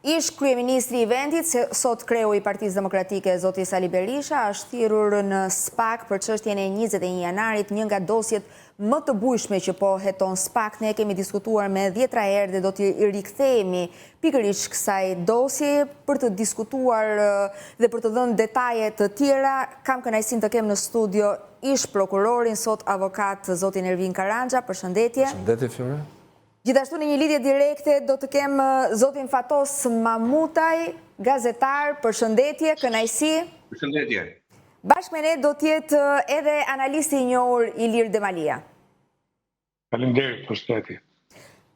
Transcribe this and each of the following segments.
Ish kryeministri i vendit, sot kreu i Partisë Demokratike, zoti Sali Berisha, është thirrur në SPAK për çështjen e 21 janarit, një nga dosjet më të bujshme që po heton SPAK. Ne e kemi diskutuar me dhjetra herë dhe do t'i rikthehemi pikërisht kësaj dosjeje për të diskutuar dhe për të dhënë detaje të tjera. Kam kënaqësinë të kem në studio ish prokurorin, sot avokat zotin Ervin Karanxha. Përshëndetje. Përshëndetje Fiore. Gjithashtu në një lidhje direkte do të kem zotin Fatos Mamutaj, gazetar, përshëndetje, kënaqësi. Përshëndetje. Bashkë me ne do të jetë edhe analisti i njohur Ilir Demalia. Faleminderit, përshëndetje.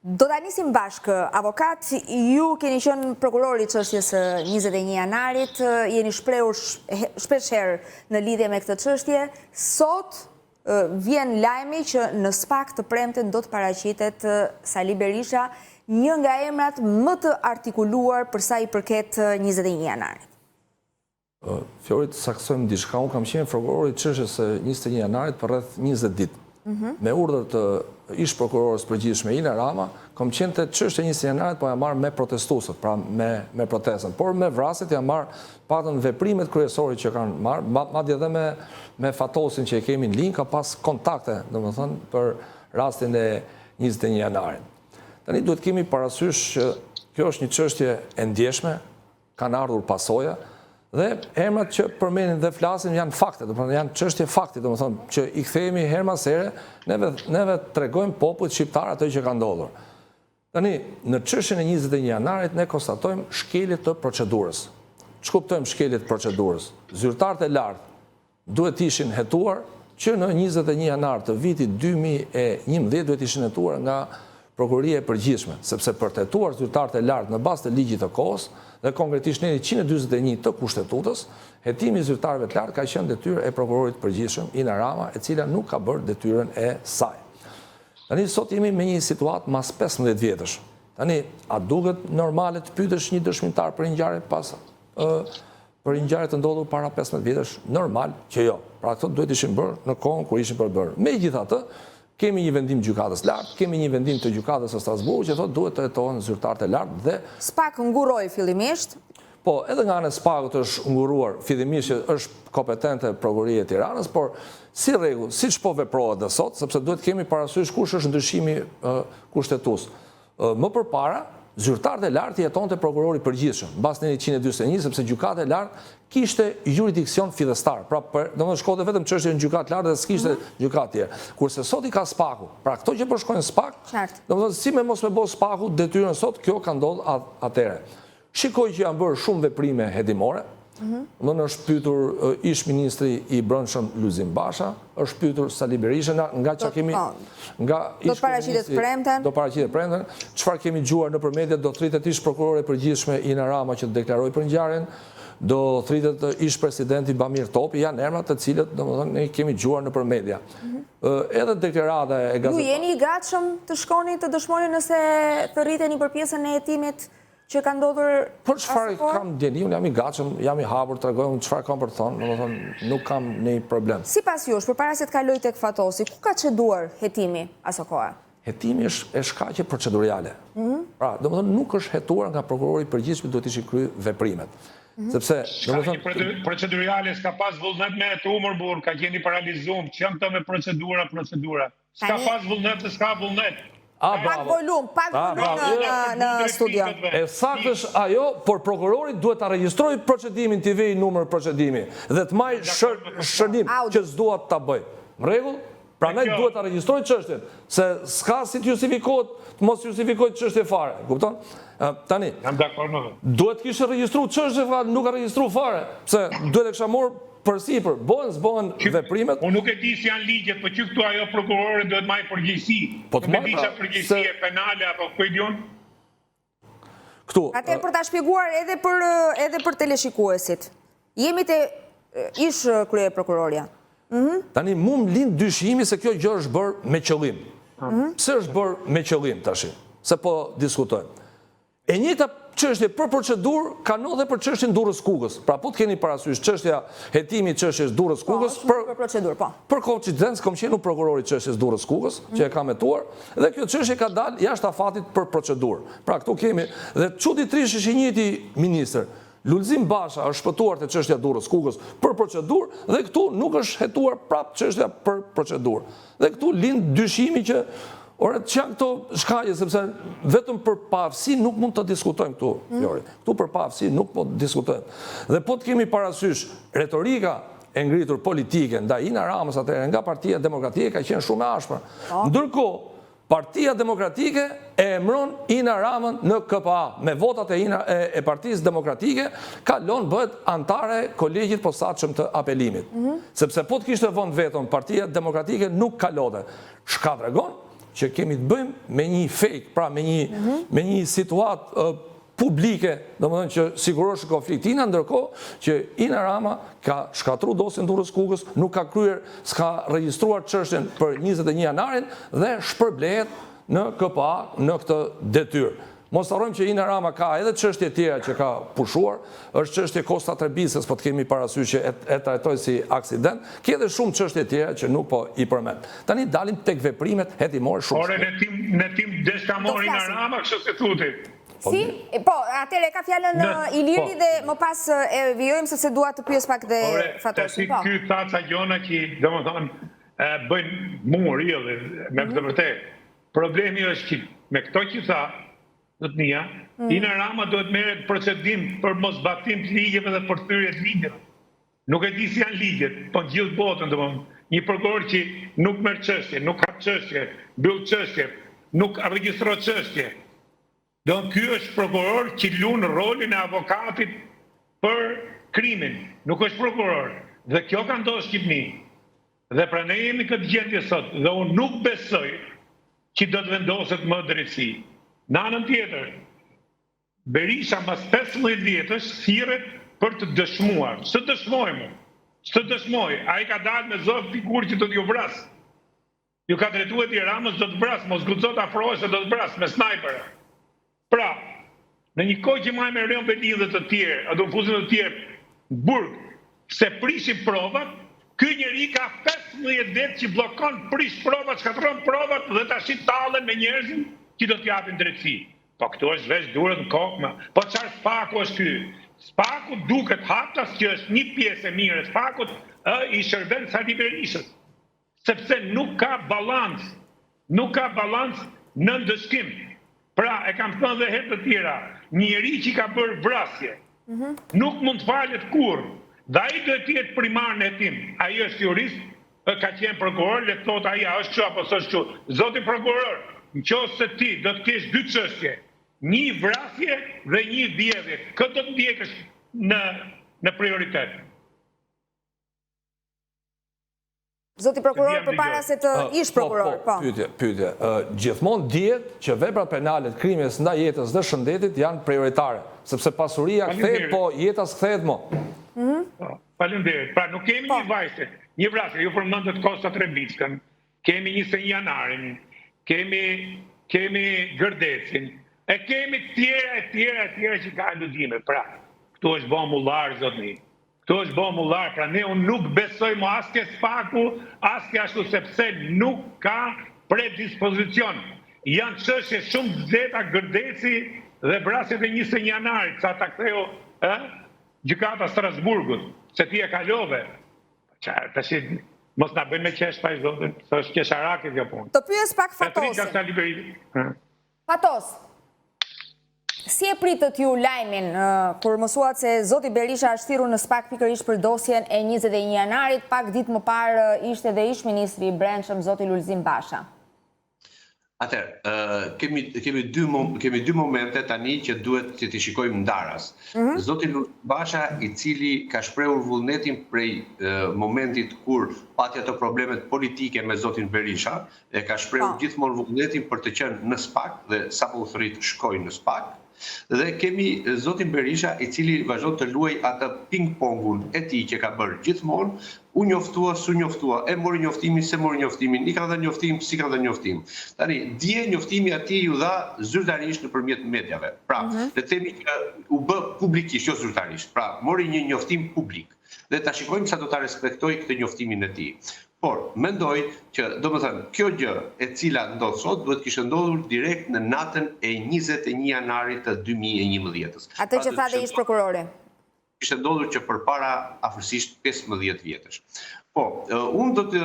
Do ta nisim bashkë, avokat, ju keni qenë prokuror i çështjes së 21 janarit, jeni shprehur shpesh herë në lidhje me këtë çështje. Sot Vjen lajmi që në SPAK të premten do të paraqitet Sali Berisha, një nga emrat më të artikuluar për sa i përket 21 janarit. Fiori të saktësojmë diçka, unë kam qenë prokuror i çështjes së 21 janarit për rreth 20 ditë. Mhm. Me urdhër të ish prokurores përgjithshme Ina Rama, kam qenë te çështja e 21 janarit, po jam marrë me protestuesit, pra me me protestën, por me vrasjet jam marrë Patën veprimet kryesore që kanë marrë, madje edhe me me Fatosin që e kemi në linjë, ka pas kontakte, domethënë, për rastin e 21 janarit. Tani duhet kemi parasysh që kjo është një çështje e ndjeshme, kanë ardhur pasoja, dhe emrat që përmenin dhe flasin janë fakte, domethënë janë çështje fakti, domethënë që i kthehemi herë mas here, neve neve tregojmë popullit shqiptar atë që ka ndodhur. Tani, në çështjen e 21 janarit ne konstatojmë shkelje të procedurës. Ç'kuptojmë shkelje të procedurës? Zyrtarët e lartë duhet të ishin hetuar që në 21 janar të vitit 2011 duhet të ishin hetuar nga Prokuroria e Përgjithshme, sepse për të hetuar zyrtarët e lartë në bazë të ligjit të kohës dhe konkretisht nenit 141 të Kushtetutës, hetimi i zyrtarëve të lartë ka qenë detyrë e Prokurorit të Përgjithshëm, Ina Rama, e cila nuk ka bërë detyrën e saj. Tani sot jemi me një situatë mas 15 vjetësh. Tani, a duket normale të pyetësh një dëshmitar për një ngjarje pas ë për një ngjarje të ndodhur para 15 vjetësh? Normal që jo. Pra këto duhet ishin bërë në kohën kur ishin për bërë. Megjithatë, kemi një vendim gjykatës lartë, kemi një vendim të gjykatës së Strasburgut që thotë duhet të hetohen zyrtarët e lartë dhe SPAK ngurroi fillimisht. Po, edhe nga ana e SPAK-ut është ngurruar fillimisht që është kompetente Prokuroria e Tiranës, por si rregull, siç po veprohet dhe sot, sepse duhet kemi parasysh kush është ndryshimi kushtetues. Më përpara, zyrtarët e lartë i hetonte prokurori i përgjithshëm, mbas nenit 141, sepse gjykata e lartë kishte juridiksion fillestar, pra për, domethënë shkonte vetëm çështje në gjykatë të lartë dhe s'kishte mm -hmm. gjykatë tjerë. Kurse sot i ka SPAK-u. Pra këto që po shkojnë SPAK, domethënë si me mos me bo SPAK-u detyrën sot, kjo ka ndodhur atëherë. Shikoj që janë bërë shumë veprime hetimore, domethënë është pyetur ish ministri i Brendshëm Lulzim Basha, është pyetur Sali Berisha nga nga çka kemi po. nga do të paraqitet premten. Do paraqitet premten. Çfarë kemi dëgjuar nëpër media do thritet ish prokurorja e përgjithshme Ina Rama që të deklarojë për ngjarjen, do thritet ish presidenti Bamir Topi, janë emra të cilët domethënë ne kemi dëgjuar nëpër media. Mhm. Edhe deklarata e gazetarëve. Ju jeni i gatshëm të shkoni të dëshmoni nëse thërriteni për pjesën e hetimit që ka ndodhur Për çfarë kam dijeni, unë jam i gatshëm, jam i hapur, tregoj unë çfarë kam për të thonë, domethënë nuk kam një problem. Sipas jush, përpara se të kaloj tek Fatosi, ku ka çeduar hetimi aso kohe? Hetimi është e shkaqe proceduriale. Mhm. Pra, domethënë nuk është hetuar nga prokurori i përgjithshëm duhet ishin kry veprimet. Mhm. Sepse, domethënë proceduriale s'ka pas vullnet me hetu mor burrë, ka qenë i paralizum, ç'janë këto me procedura, procedura. S'ka pas vullnet se s'ka vullnet. A, Pak volum, pak volum në studio. E saktë është ajo, por prokurori duhet ta regjistrojë procedimin t'i vejë numër procedimi dhe të mbajë shënim që s'dua ta bëj. Në rregull? Prandaj duhet ta regjistrojë çështjen, se s'ka si të justifikohet, të mos justifikojë çështje fare, kupton? Tani. Jam dakord me. Duhet të kishte regjistruar çështjen, nuk ka regjistruar fare, pse duhet e kisha marrë Përsipër, bëhen s'bëhen veprimet. Unë nuk e di si janë ligjet, po që këtu ajo prokurore duhet marrë përgjegjësi. Po të marrë pra. Nuk e di çfarë përgjegjësie penale apo ku e di unë. Këtu. Atëherë për ta shpjeguar edhe për edhe për teleshikuesit. Jemi te ish kryeprokurorja. Mhm. Tani mu më lind dyshimi se kjo gjë është bërë me qëllim. Mhm. Pse është bërë me qëllim tashi? Se po diskutojmë. E njëjta çështje për procedurë ka ndodhur dhe për çështjen Durrës-Kukës. Pra po të keni parasysh çështja hetimi i çështjes Durrës-Kukës po, për për procedurë, po. Për koincidencë kam qenë unë prokurori i çështjes Durrës-Kukës, që e kam hetuar dhe kjo çështje ka dalë jashtë afatit për procedurë. Pra këtu kemi dhe çuditërisht është i njëjti ministër. Lulzim Basha është shpëtuar te çështja Durrës-Kukës për procedurë dhe këtu nuk është hetuar prapë çështja për procedurë. Dhe këtu lind dyshimi që ore ç'janë këto shkaqe sepse vetëm për paaftësi nuk mund të diskutojmë këtu, mm. Fiori. Këtu për paaftësi nuk po diskutojmë. Dhe po të kemi parasysh retorika e ngritur politike ndaj Ina Ramës atëherë nga Partia Demokratike ka qenë shumë e ashpër. Po. Ndërkohë, Partia Demokratike e emëron Ina Ramën në KPA, me votat e Ina e, e Partisë Demokratike kalon bëhet anëtare e Kolegjit Posaçëm të Apelimit. Mm -hmm. Sepse po të kishte vënë veton Partia Demokratike nuk kalonte. Çka tregon që kemi të bëjmë me një fake, pra me një mm -hmm. me një situatë publike, domethënë që sigurosh konflikt Ina, ndërkohë që Ina Rama ka shkatërru dosjen Durrës-Kukës, nuk ka kryer, s'ka regjistruar çështjen për 21 janarin dhe shpërblehet në KPA në këtë detyrë. Mos harrojmë që Ina Rama ka edhe çështje tjera që ka pushuar, është çështje Kosta Trebicës, po të kemi parasysh që e, e trajtoi si aksident, ke edhe shumë çështje tjera që nuk po i përmend. Tani dalim tek veprimet hetimore shumë. Ore, në tim, në tim desh ka morë Ina Rama, kështu si thuti. Po, si? Po, atëherë e ka fjalën Iliri po. dhe më pas e vijojmë sepse dua të pyes pak dhe Fatosin. Po. Ky tha ca gjona që, domethënë, bëjnë mur, jo, me mhm. të vërtetë. Problemi është që me këto që tha, zotnia, mm. Ina Rama duhet merret procedim për moszbatim të ligjeve dhe për thyerje të ligjeve. Nuk e di si janë ligjet, po në gjithë botën, domethënë, një prokuror që nuk merr çështje, nuk hap çështje, mbyll çështje, nuk regjistron çështje, Do ky është prokuror që lun rolin e avokatit për krimin, nuk është prokuror. Dhe kjo ka ndodhur në Shqipëni. Dhe prandaj jemi në këtë gjendje sot dhe unë nuk besoj që do të vendoset më drejtësi. Në anën tjetër, Berisha mbas 15 vjetësh thirret për të dëshmuar. Ç'të dëshmojë më? Ç'të dëshmojë? Ai ka dalë me zë dikur që do t'ju vras. Ju ka drejtuar Edi Ramës do të vras, mos guxo të afrohesh se do të vras me snajper. Pra, në një kohë që marrim Erion Veliajn dhe të tjerë, a do të fusin të tjerë në burg, se prishin provat, ky njeri ka 15 vjet që bllokon, prish provat, shkatërron provat dhe tashi tallen me njerëzit që do t'japin drejtësi. Po këtu është vesh duart në kokë më. Po çfarë spaku është ky? Spaku duket haptas që është një pjesë e mirë e spakut, ë i shërben Sali Berishës. Sepse nuk ka balancë, nuk ka balancë në ndëshkim. Pra, e kam thënë dhe herë të tjera, një njeri që ka bërë vrasje, mhm. nuk mund të falet kurrë, dhe ai duhet të jetë primar në hetim. Ai është jurist, ka qenë prokuror, le të thotë ai a është kështu apo s'është kështu. Zoti prokuror, në qoftë se ti do të kesh dy çështje, një vrasje dhe një vjedhje, kë do të ndjekësh në në prioritet? Zoti prokuror, përpara se të ish po, prokuror, po. po. Pyetje, pyetje. Gjithmonë dihet që veprat penale të krimeve ndaj jetës dhe shëndetit janë prioritare, sepse pasuria kthehet, po jeta s'kthehet më. Mhm. Po, faleminderit. Pra nuk kemi po. një vajse, një vrasje, ju përmendët Kosta Trebickën, kemi 21 janarin, kemi kemi Gërdecin, e kemi tjera e tjera e tjera që ka aludime. Pra, këtu është bo mullar zotni. Këtu është bo mullar, pra ne unë nuk besoj më as ke spaku, as ke ashtu sepse nuk ka predispozicion. Janë çështje shumë të nxehta Gërdeci dhe vrasjet e 21 janarit, sa ta ktheu, ë? Gjykata Strasburgut, se ti e kalove. Ça, tash mos na bëjnë me qesh pa zotin, se është qesharake kjo punë. Të pyes pak Fatosin. Fatos, si e pritët ju lajmin kur mësuat se zoti Berisha është thirrur në SPAK pikërisht për dosjen e 21 janarit, pak ditë më parë ishte dhe ish ministri i Brendshëm zoti Lulzim Basha? Atëherë, kemi kemi dy kemi dy momente tani që duhet që t'i shikojmë ndaras. Mm -hmm. Zoti Lulzim Basha, i cili ka shprehur vullnetin prej momentit kur pati ato problemet politike me zotin Berisha, e ka shprehur po. gjithmonë vullnetin për të qenë në SPAK dhe sapo u thërrit shkoi në SPAK. Dhe kemi zotin Berisha i cili vazhdon të luajë atë ping-pongun e tij që ka bërë gjithmonë, u njoftua, s'u njoftua, e mori njoftimin, s'e mori njoftimin, i kanë dhënë njoftim, s'i kanë dhënë njoftim. Tani, dje njoftimi atij iu dha zyrtarisht nëpërmjet mediave. Pra, mhm. le të themi që u bë publikisht, jo zyrtarisht. Pra, mori një njoftim publik. Dhe ta shikojmë sa do ta respektojë këtë njoftimin e tij. Por, mendoj që, domethënë, kjo gjë e cila ndodh sot duhet të kishte ndodhur direkt në natën e 21 janarit të 2011-ës. Atë pra, që tha dhe ish prokurori. Kishte ndodhur që përpara afërsisht 15 vjetësh. Po, unë do të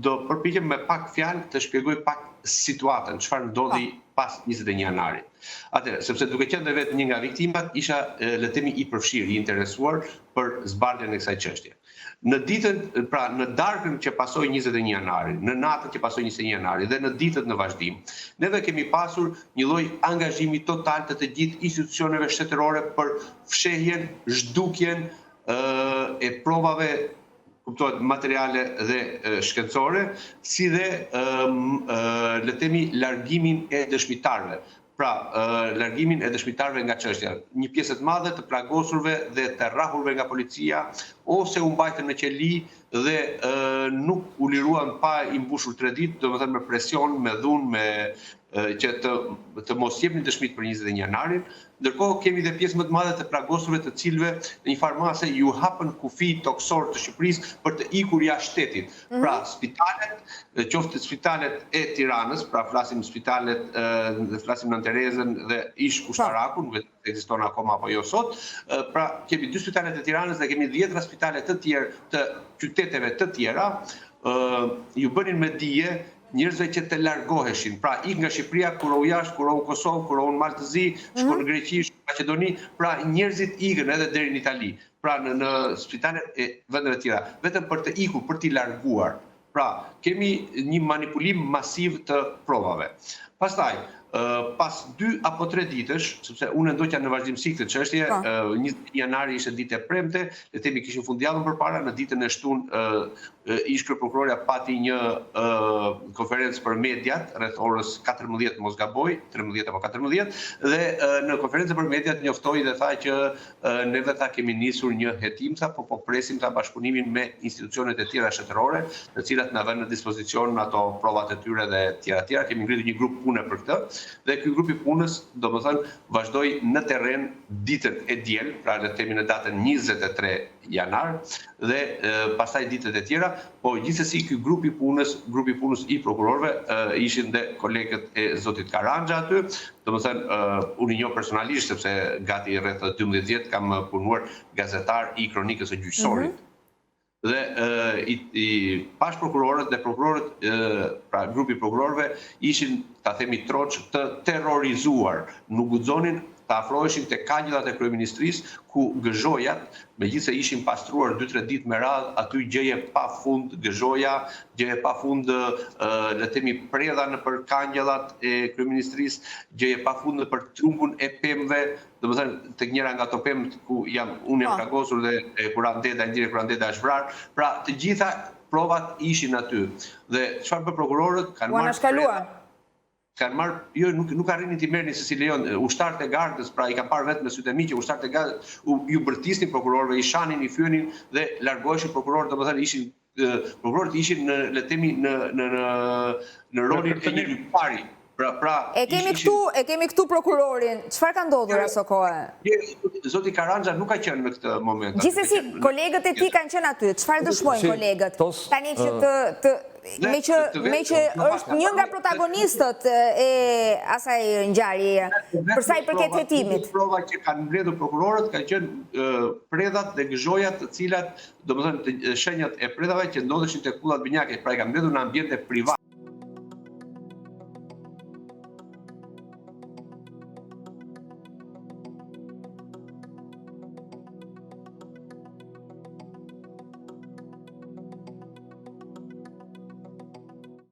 do përpiqem me pak fjalë të shpjegoj pak situatën, çfarë ndodhi po. pas 21 janarit. Atëherë, sepse duke qenë dhe vetë një nga viktimat, isha le të themi i përfshirë, i interesuar për zbardhjen e kësaj çështje. Në ditën, pra në darkën që pasoi 21 janarin, në natën që pasoi 21 janarin dhe në ditët në vazhdim, neve kemi pasur një lloj angazhimi total të të gjithë institucioneve shtetërore për fshehjen, zhdukjen e provave kuptohet materiale dhe shkencore, si dhe le të themi largimin e dëshmitarëve. Pra, largimin e dëshmitarëve nga çështja. Një pjesë të madhe të plagosurve dhe të rrahurve nga policia ose u mbajtën në qeli dhe nuk u liruan pa i mbushur 3 ditë, domethënë me presion, me dhunë, me që të të mos jepnin dëshmitë për 21 janarin, ndërkohë kemi dhe pjesë më të madhe të plagosurve të cilëve në një farë mase ju hapën kufijtë tokësorë të Shqipërisë për të ikur jashtë shtetit. Mm -hmm. Pra spitalet, qoftë spitalet e Tiranës, pra flasim spitalet, flasim Nënë Terezën dhe ish po. ushtarakun, nuk e di ekziston akoma apo jo sot, pra kemi dy spitalet e Tiranës dhe kemi dhjetra spitale të tjerë të qyteteve të tjera, ju bënin me dije njerëzve që të largoheshin. Pra, ik nga Shqipëria, kurohu jashtë, kurohu në Kosovë, kurohu në Mal të Zi, shko në mhm. Greqi, shko në Maqedoni, pra njerëzit ikën edhe deri në Itali, pra në në spitalet e vendeve të tjera, vetëm për të ikur, për t'i larguar. Pra, kemi një manipulim masiv të provave. Pastaj, pas dy apo tre ditësh, sepse unë e ndoqa në vazhdimësi këtë çështje, 21 po. janari ishte ditë e premte, le të themi kishim fundjavën përpara, në ditën e shtunë ish kryeprokurorja pati një konferencë për mediat rreth orës 14 mos gaboj, 13 apo 14 dhe në konferencën për mediat njoftoi dhe tha që Neve tha kemi nisur një hetim tha, po po presim tha bashkëpunimin me institucionet e tjera shtetërore, të cilat na vënë në dispozicion ato provat e tyre dhe tjera tjera. Kemi ngritur një grup pune për këtë dhe ky grup i punës, domethënë, vazhdoi në terren ditën e diel, pra le të themi në datën 23 janar dhe pastaj ditët e tjera, po gjithsesi ky grup i punës, grupi i punës i prokurorëve ishin dhe kolegët e zotit Karanxha aty, Domethënë, unë i njoh personalisht, sepse gati rreth 12 vjet kam punuar gazetar i kronikës së gjyqësorit. Mm -hmm. Dhe i, i pashë prokurorët dhe prokurorët, pra grupi i prokurorëve, ishin, ta themi troç, të terrorizuar. Nuk guxonin të afroheshin te kangjillat e kryeministrisë, ku gëzhojat, megjithëse ishin pastruar dy-tre ditë me radhë, aty gjeje pa fund gëzhoja, gjeje pa fund le të themi predha nëpër kangjellat e kryeministrisë, gjeje pa fund nëpër trungun e pemëve, domethënë tek njëra nga ato pemë ku jam unë jam po. plagosur dhe Hekuran Deda, i ndjeri Hekuran Deda është vrarë. Pra të gjitha provat ishin aty. Dhe çfarë bënë prokurorët? Kanë marrë preda. Kanë marrë, jo nuk nuk arrinin t'i merrnin se s'i lejon ushtarët e gardës, pra i kam parë vetë me sytë e mi që ushtarët e gardës u ju bërtisnin prokurorëve, i shanin, i fyenin dhe largoheshin prokurorët, domethënë ishin prokurorët ishin në le të themi në në në në rolin e një luftëtari. Pra, pra, e kemi këtu, e kemi këtu prokurorin. Çfarë ka ndodhur aso kohe? Zoti Karanxha nuk ka qenë në këtë moment. Gjithsesi, kolegët e tij kanë qenë aty. Çfarë dëshmojnë kolegët? Tani që të të Meqë, meqë është një nga protagonistët e asaj ngjarjeje, për sa i përket hetimit. Prova që kanë mbledhur prokurorët kanë qenë predhat dhe gëzhojat të cilat, domethënë shenjat e predhave që ndodheshin te kullat binjake, pra i kanë mbledhur në ambiente private.